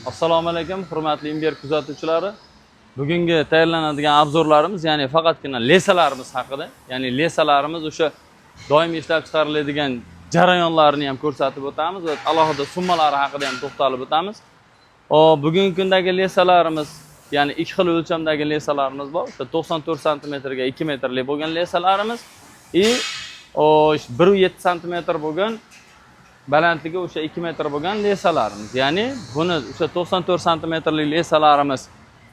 Assalomu alaykum, hurmatli Imber kuzatuvchilari. Bugungi tayyorlanadigan обзор larimiz, ya'ni faqatgina леса larimiz haqida, ya'ni леса larimiz o'sha doimiy ishlab chiqariladigan jarayonlarini ham ko'rsatib o'tamiz va alohida summalari haqida ham to'xtalib o'tamiz. Bugungi kundagi леса larimiz, ya'ni ikki xil o'lchamdagi леса larimiz bor. O'sha 94 santimetrga 2 metrli bo'lgan леса larimiz и 1,7 santimetr bo'lgan balandligi o'sha 2 metr bo'lgan леса larimiz. Ya'ni buni o'sha 94 santimetrli леса larimiz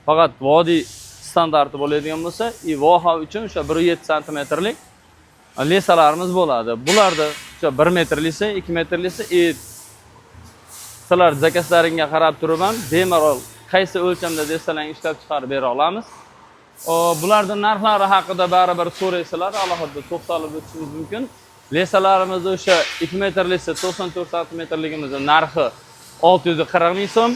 faqat vodiy standarti bo'ladigan bo'lsa, и voha uchun o'sha 1,7 santimetrlik леса larimiz bo'ladi. Bularda o'sha 1 metrlisi, 2 metrlisi и sizlar заказ laringga qarab turib ham bemalol qaysi o'lchamda desalar ishlab chiqarib bera olamiz. Bularning narxlari haqida baribir so'raysalar, alohida to'xtalib o'tishimiz mumkin. Леса larimiz o'sha 2 metrlisi 94 santimetrligimizni narxi 640 ming so'm.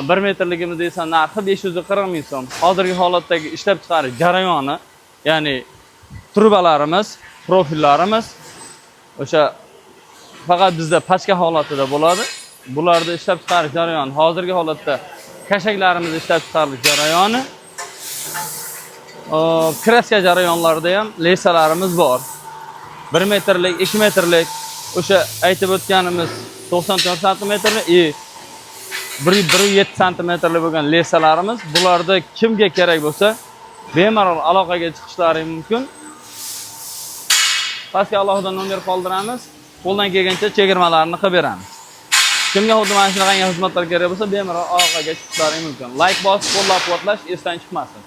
1 metrligimiz esa narxi 540 ming so'm. Hozirgi holatdagi ishlab chiqarish jarayoni, ya'ni труба larimiz, profillarimiz o'sha faqat bizda пачка holatida bo'ladi. Bularni ishlab chiqarish jarayoni hozirgi holatda kashaklarimizni ishlab chiqarish jarayoni, краска jarayonlarida ham леса larimiz bor. 1 metrlik, 2 metrlik o'sha aytib o'tganimiz 94 santimetrli и 1,7 santimetrli bo'lgan леса larimiz. Bularda kimga kerak bo'lsa, bemalol aloqaga chiqishlari mumkin. Pastga alohida nomer qoldiramiz. Qo'ldan kelgancha chegirmalarni qilib beramiz. Kimga xuddi mana shunaqangi xizmatlar kerak bo'lsa, bemalol aloqaga chiqishlari mumkin. Layk bosib qo'llab-quvvatlash esdan chiqmasin.